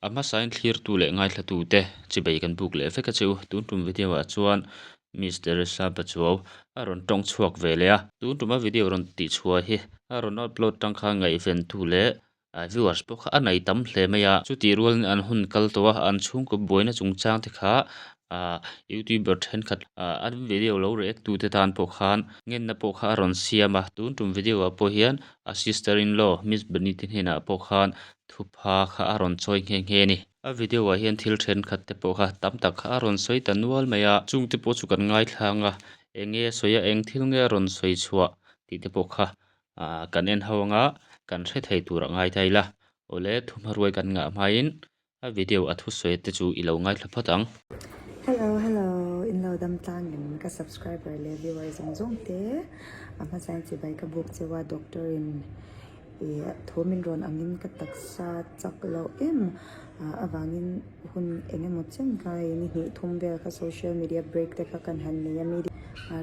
A hmasain thlirtu leh ngaithlatute chibei kan buk leh vek a che u. Tun tum video ah chuan Miss Teresa Pachuau a rawn tawng chhuak ve leh a. Tun tuma video rawn tih chhuah hi a rawn upload tang khan ngaihventu leh viewers pawh kha a nei tam hle mai a. Chutih rualin an hun kal tawh a, an chhungkaw buaina chungchang te kha ah youtuber thenkhat ah an video lo react tute tan pawh khan ngenna pawh kha a rawn siam a. Tun tum video ah pawh hian a sister in law Miss Benny te hnenah pawh khan Thupha kha a rawn chawi nghe nghe a ni. A video ah hian thil thenkhat te pawh kha tam tak kha a rawn sawi ta nual mai a, chung te pawh chu kan ngaithlang a, eng nge a sawi a, eng thil nge a rawn sawi chhuah tih te pawh kha ah kan en ho anga kan hre thei tur a ngai ta ila. Awle thuhmaruai kan ngah hmain a video a thusawi te chu i lo ngaithla phawt ang. Hello hello in lo dam tlang em ka subscriber leh viewer zawng zawng te a hmasain chibai ka buk cheu a doctor in Ih thu min rawn angin ka taksa chak loh em avangin hun eng emaw chen kha hei ni hnih thum vel kha social media break te kha kan han nei a mi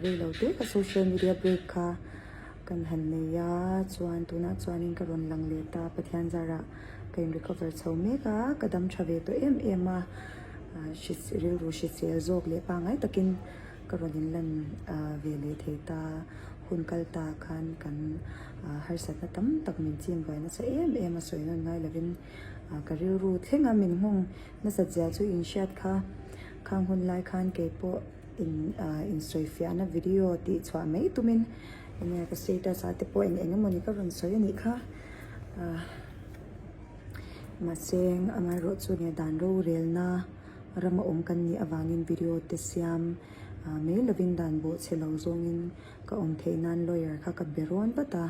rei lo te kha social media break kha kan han nei a chuan tunah chuanin ka rawn lang leh ta Pathian zarah ka in recover chho mek a ka dam tha ve tawh em em a rilru hrisel zawk leh pangngai takin ka rawn in lan ve leh thei ta. Hun kal ta khan kan harsatna tam tak min chim buai nasa em em a sawi nawn ngai lovin ka rilru thleng a min nghawng nasat zia chu in hriat kha. Khang hun lai khan kei pawh in insawi fiahna video tih chhuah mai tumin enge ka status ah te pawh eng eng emawni ka rawn sawi a nih kha. Mahse amaherawhchu nia dan rorelna rama awm kan nih avangin video te siam Mai lovin dan bawh chhe lo zawngin ka awm theih nan lawyer kha ka be rawn vat a,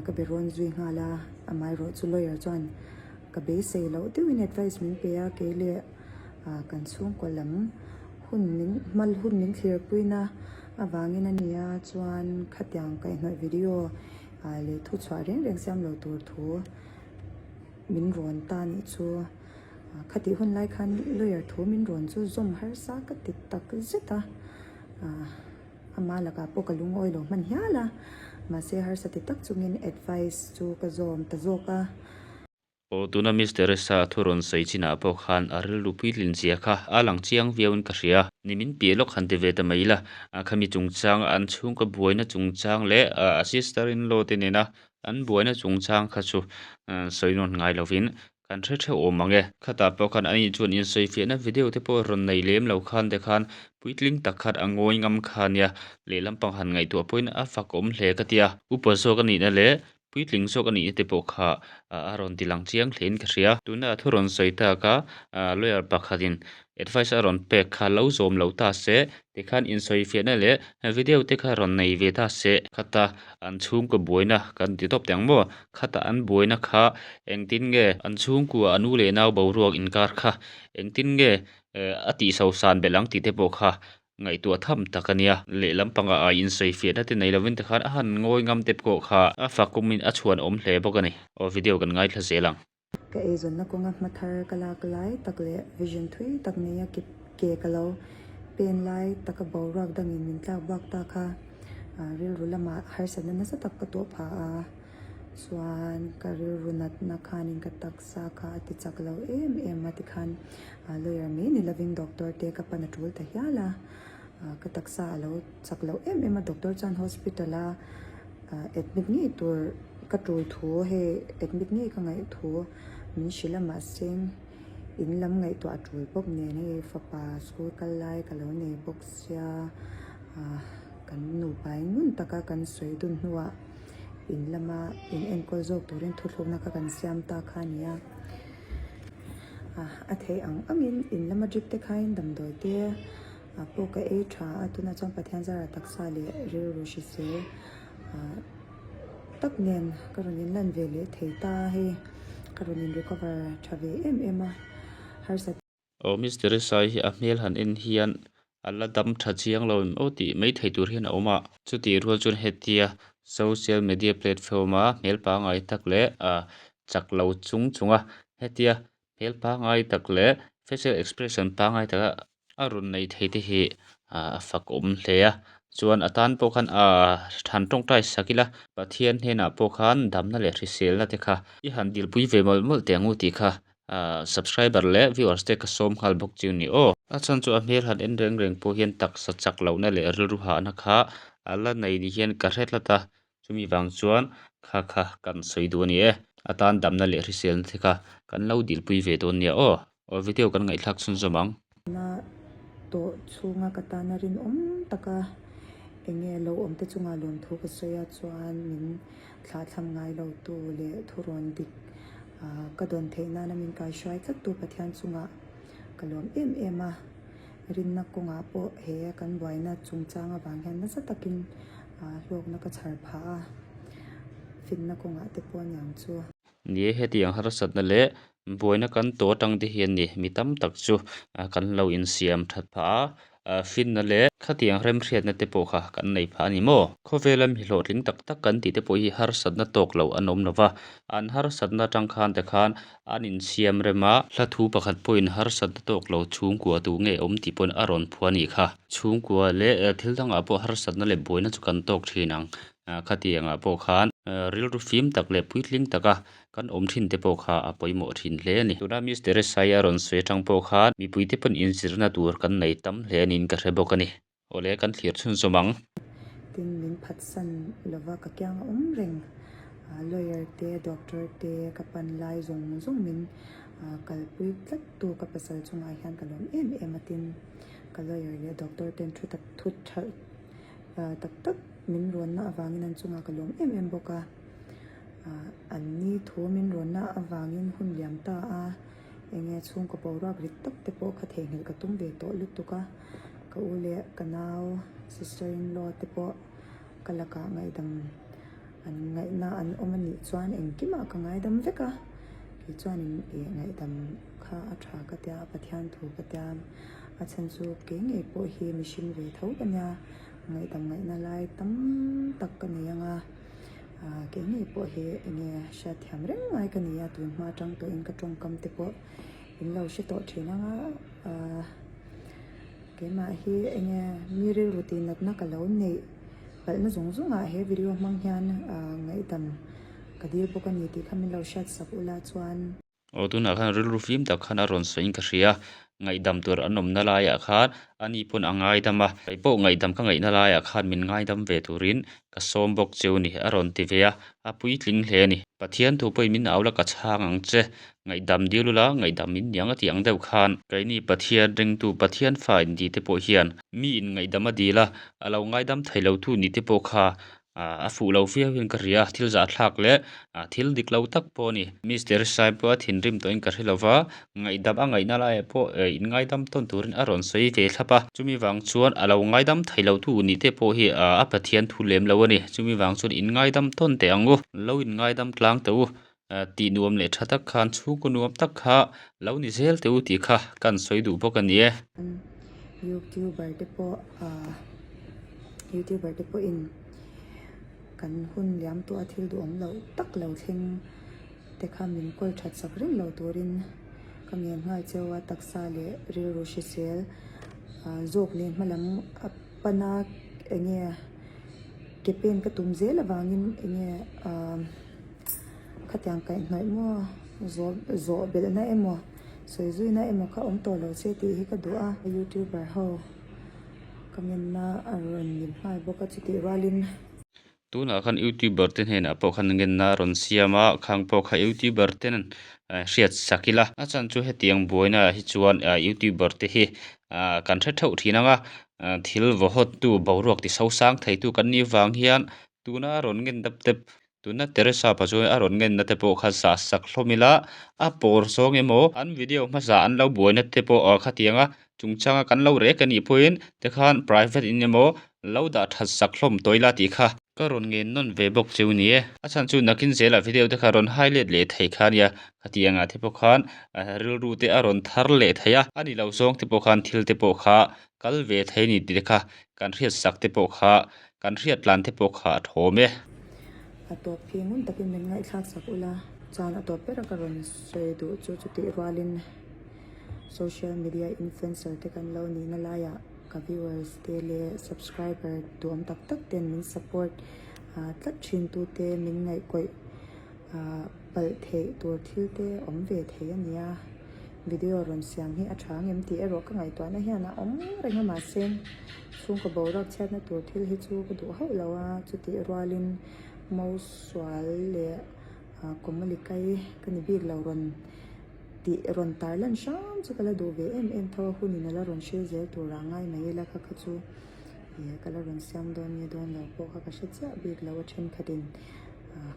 ka be rawn zui nghal a, amaherawhchu lawyer chuan ka beisei loh deuhin advice min pe a, kei leh kan chhungkaw lam hun min hmal hun min thlirpuina avangin a nia chuan khatiang kaihhnawih video leh thuchhuah reng reng siam lo tur thu min rawn ta nih chu. Khatih hun lai khan lawyer thu min rawn chu zawm harsa ka ti tak zet a, ama lakah pawh ka lungawi lo hman hial a, mahse harsa ti tak chungin advice chu ka zawm ta zawk a. Aw tuna Miss Teresa thu rawn sawi chinah pawh khan a rilru puitlin zia kha a lang chiang viauin ka hria. Ni min piah lawk han ti ve ta mai ila, khami chungchang an chhungkaw buaina chungchang leh a sister in law te nena an buaina chungchang kha chu sawi nawn ngai lovin Kan hre theuh awm ang e. Khatah pawh khan ani chuan insawifiahna video te pawh rawn nei lem lo khan te khan puitling tak khan a ngawi ngam kha nia. Lehlam pang han ngaihtuah pawhin a fak awm hle ka tia. Upa zawk a nihna leh puitling zawk a nihna te pawh kha a rawn ti lang chiang hlein ka hria. Tuna a thu rawn sawi tak a, lawyer pakhatin advice a rawn pek kha lo zawm lo ta se, tikhan insawifiahna leh video te kha rawn nei ve ta se. Khata an chhungkaw buaina kan ti tawp teh ang maw? Khata an buaina kha engtin nge an chhungkua a nu leh nau boruak inkar kha engtin nge a tihso san belh ang tih te pawh kha ngaihtuah tham tak a nia. Lehlam pangah a insawifiahna te nei lovin tikhan a han ngawi ngam te pawh kha a fakumin a chhuanawm hle bawk a ni. Aw video kan ngaithla zel ang. Ka eizawnna kawnga hma thar ka lak lai tak leh vision thui tak neia ke ke ka lo pen lai taka boruak dangin min tlak bak ta kha rilru lamah harsatna nasa tak ka tuah phah a, chuan ka rilru natna khanin ka taksa kha a ti chak lo em em a tikhan lawyer mai ni lovin doctor te ka pan a tul ta hial a, ka taksa a lo chak lo em em a doctor chuan hospital a Admit ngei tur ka tul thu hei admit ngei ka ngaih thu min hrilh a mahse in lam ngaihtuah a tul bawk nen hei fapa school kal lai ka lo nei bawk sia ah kan nupa in ngun taka kan sawi dun hnuah in lama in enkawl zawk turin thuthlukna kha kan siam ta kha a ni a ah a theih ang angin in lama drip te khain damdawi te. A pawh ka ei tha a, tunah chuan Pathian zara taksa leh rilru hrisel tak nen ka rawn in lan ve leh thei ta a hei ka rawn in recover tha ve em em a harsat. Aw Miss Teresa hi a hmel han en hian a la dam tha chiang lo em aw tih mai thei tur hian a awm a, chutih rual chuan hetia social media platform a hmel pangngai tak leh chak lo chung chung a hetia hmel pangngai tak leh facial expression pangngai taka a rawn nei thei te hi a fak awm hle a chuan a tan pawh khan ahh han tawngtai sak ila Pathian hnenah pawh khan damna leh hriselna te kha i han dilpui ve mawlh mawlh teh ang u tih kha. Subscriber leh viewers te ka sawm nghal bawk chiu ni aw. A chhan chu a hmel han en reng reng pawh hian taksa chak lohna leh rilru hahna kha a la nei ni hian ka hre tlat a, chumi vang chuan kha kha kan sawi duh a ni e. A tan damna leh hriselna te kha kan lo dilpui ve dawn nia aw. Aw video kan ngaihthlak chhunzawm ang. Na tawh chhunga ka tana rinawm taka eng nge lo awm te chunga lawmthu ka sawi a chuan min thlahthlam ngai lo tu leh thurawn dik ka dawn theih nana min kaihruai tlat tu Pathian chungah ka lawm em em a. Rinna kawngah pawh he kan buaina chungchang avang hian nasa takin hlawkna ka chhar phah a, finna kawngah te pawh aniang chu. Ni e, hetiang harsatna leh buaina kan tawh atang te hian ni mi tam tak chu kan lo insiam that phah a, finna leh khatiang remhriatna te pawh kha kan nei phah a ni maw? Khawvela mi hlawhtling tak tak kan tih te pawh hi harsatna tawk loh an awm lo va, an harsatna atang khan te khan an insiam rem a, hla thu pakhat pawhin harsatna tawk lo chhungkua tu nge awm tih pawhin a rawn phuah a nih kha. Chhungkua leh thil dangah pawh harsatna leh buaina chu kan tawk thin ang. Khatiangah pawh khan rilru fim tak leh puitling taka kan awm thin te pawh kha a pawimawh thin hle a ni. Tuna Miss Teresa-i a rawn sawi atang pawh khan mipuite pawn inzirna tur kan nei tam hle a niin ka hre bawk a ni. Awle kan thlir chhunzawm ang. Tin, min phatsan lova ka kiang a awm reng. Lawyer te, doctor te, ka pan lai zawng zawng min kalpui tlat tu ka pasal chungah hian ka lawm em em a. Tin, ka lawyer leh doctor ten thu tak thu tha tak tak min rawnna avangin an chungah ka lawm em em bawk a, an ni thu min rawnna avangin hun liam ta a, enge chhungkaw boruak rit tak te pawh kha theihnghilh ka tum ve tawh lutuk a, ka u leh ka nau sister in law te pawh ka lakah ngaihdam an ngaihna an awm a nih chuan engkimah ka ngaidam vek a, kei chuanin ih ngaihdam kha a tha ka tia Pathian thu ka tia a chhan chu kei ngei pawh hi mihring ve tho ka nia. Ngaihdam ngaihna lai tam tak ka nei ang a, kei ngei pawh hi eng nge hriatthiam reng ngai ka ni a, tun hma atang tawhin ka tawngkam te pawh in lo hre tawh thin ang a, keimah hi eng nge mi rilru tih natna ka lo neih palhna zawng zawng ah he video hmang hian ngaihdam ka dil bawk a ni tih kha min lo hriatsak ula chuan. Aw tunah khan rilru fim tak khan a rawn sawiin ka hria, ngaihdam tur an awmna laiah khan ani pawn a ngaidam a, kei pawh ngaihdam ka ngaihna laiah khan min ngaidam ve turin ka sawm bawk cheu ni a rawn ti ve a, a puitling hle a ni. Pathian thu pawhin min au la ka chhang ang che, ngaihdam dil ula ngaihdam min niang a tih ang deuh khan. Keini Pathian ringtu Pathian fa inti te pawh hian mi in ngaihdam a dil a, a lo ngaidam thei lo tu ni te pawh kha A fuh lo viau hian ka hria, thil zahthlak leh thil dik lo tak pawh a ni. Mister Sai pawh a thinrim tawhin ka hre lo va, ngaihdam a ngaihna laiah pawh in ngaidam tawn turin a rawn sawi ve thlap a. Chumi vang chuan a lo ngaidam thei lo tu nih te pawh hi a Pathian thu lem lo a ni. Chumi vang chuan in ngaidam tawn teh ang u, lo in ngaidam tlang teh u, tih nuam leh tha tak khan chhungkaw nuam tak kha lo ni zel teh u tih kha kan sawi duh bawk a ni e. Youtuber te pawh ahh youtuber te pawhin kan hun liam tawh a thil duhawm loh tak lo thleng te kha min kawl that sak reng lo turin ka ngen nghal cheu a, taksa leh rilru hrisel ah zawk leh hmalam a pana eng nge ke pen ka tum zel avangin eng nge ahh. Khatiang kaihhnawih maw zawh zawh belhna emaw sawi zuina emaw kha awm tawh lo che tih hi ka duh a. Youtuber ho ka ngenna a rawn lim nghal bawk a chutih rualin. Tunah khan youtuber te hnenah pawh khan ngenna a rawn siam a, khang pawh kha youtuber ten hriat sak ila. A chhan chu hetiang buaina ah hi chuan youtuber te hi kan hre theuh thin ang a, thil vaw hawt tu boruak ti sosang thei tu kan nih vang hian Tuna a rawn ngen dap tep, tuna Teresa pa chuan a rawn ngenna te pawh kha zah sak hlawm ila, a pawr zawng emaw, an video hmasa an lo buaina te pawh khatiang a chungchanga kan lo rek a nih pawhin tikhan private in emaw lo dah that sak hlawm tawh ila tih kha ka rawn ngen nawn ve bawk cheu ni e. A chhan chu nakin zelah video te kha rawn highlight leh thei kha ania, khatiang ah te pawh khan rilru te a rawn thar leh thei a, a ni lo zawng te pawh khan thil te pawh kha kal ve thei a ni tih te kha kan hriat sak te pawh kha Kan hriat tlan te pawh kha a thawm e. A tawp hi ngun takin min ngaihthlak sak ula. Chuan a tawp bera ka rawn sawi duh chu chutih rualin social media influencer te kan lo nihna laiah ka viewers te leh subscriber duhawm tak tak ten min support tlat thin tute min ngaihkawih. palh theih tur thil te awm ve thei a nia. Video rawn siam hi a tha ngem tih erawh ka ngaihtuahna hian a awm reng a mahse chhungkaw boruak chhiatna tur thil hi chu ka duh hauh lo a, chutih rualin Mausual leh Kawmalikai ka ni bik lo rawn tih rawn tarlan hram chu ka la duh ve em em tho a, hunin a la rawn hril zel turah ngai mai ila kha kha chu ih ka la rawn siam dawn nge dawn lo pawh kha ka hre chiah bik lo a thenkhatin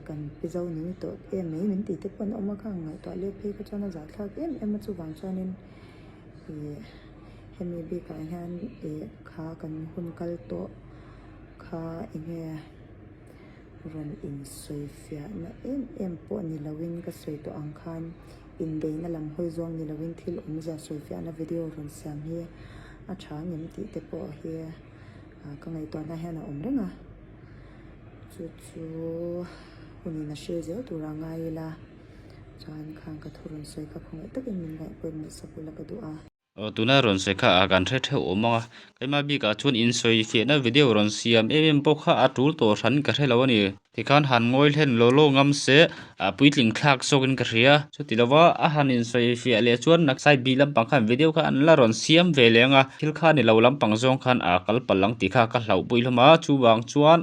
kan pi zo ni tawh em mai min tih te pawh an awm a kha ang ngaihtuah let phei kha chuan a zahthlak em em a chuvang chuanin ih hemi bikah hian ih kha kan hun kal tawh kha eng nge. Rawn insawifiahna em em pawh ni loin ka sawi tawh ang khan inbeihna lam hawi zawng ni loin thil awmzia sawifiahna video rawn siam hi a tha ngem tih te pawh hi ka ngaihtuahna hian a awm reng a, chu chu hunin a hre zel tura ngai ila chuan khang ka thu rawn sawi kha khawngaih takin min ngaihpawimawh sak ula ka duh a. Aw tuna rawn sawi kha a kan hre theuh awm ang a, keimah bikah chuan insawi fiahna video rawn siam em em pawh kha a tul tawh hran ka hre lo a ni. Tikhan han ngawi hlen law law ngam se a puitling thlak zawkin ka hria. Chuti lova a han insawi fiah leh chuan side bih lampang khan video kha an la rawn siam ve leh ang a, thil kha ni lo lampang zawng khan a kal palh ang tih kha ka hlauh pui hlawm a, chuvang chuan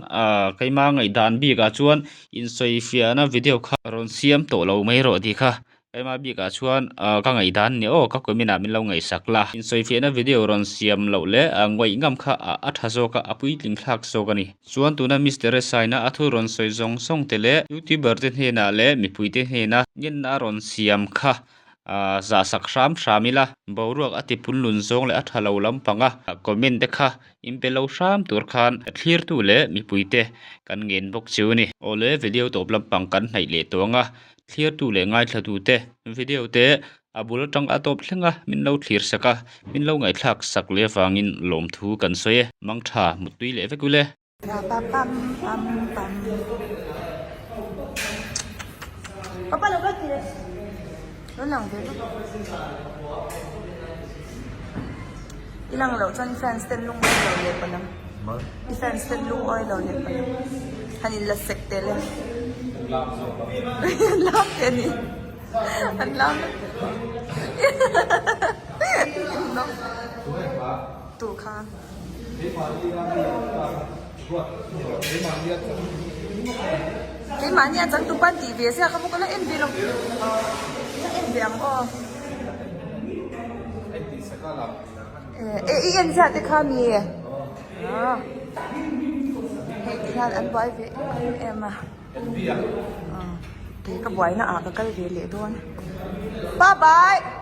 keimah ngaihdan bikah chuan insawi fiahna video kha rawn siam tawh lo mai rawh tih kha Keimah bikah chuan ka ngaihdan nia aw ka comment ah min lo ngaihsak la. Insawifiahna video rawn siam loh leh ngawih ngam kha a tha zawk a, a puitling thlak zawk a ni. Chuan tuna Miss Teresa-ina a thu rawn sawi zawng zawng te leh YouTuber te hnenah leh mipui te hnena ngenna a rawn siam kha zahsak hram hram ila. Boruak a ti punlun zawng leh a tha lo lampanga comment te kha inpe lo hram tur khan thlirtu leh mipui te kan ngen bawk chu a ni. Awle video tawp lampang kan hnaih leh tawh ang a, Thlirtu leh ngaithlatute video te a bul atang a tawp thleng a, min lo thlir sak a, min lo ngaihthlak sak leh avangin lawmthu kan sawi e. Mangtha muttui leh vek ule. Ra pa pam pam pam. Papa lo kal tih lo lang ve bawk. I lang loh chuan i fans ten lungawi lo leh palh ang. I fans ten lungawi lo leh palh ang. Han in la sek tel e. An lam te a ni. An lam Tu kha. Keimahni a changtu pan tih ve sia ka bawk a la en ve lo. La en ve ang aw. E i en zat te kha mi ah hei ti hian an buai ve em em a kei ka buaina ah ka kal ve leh dawn bye bye.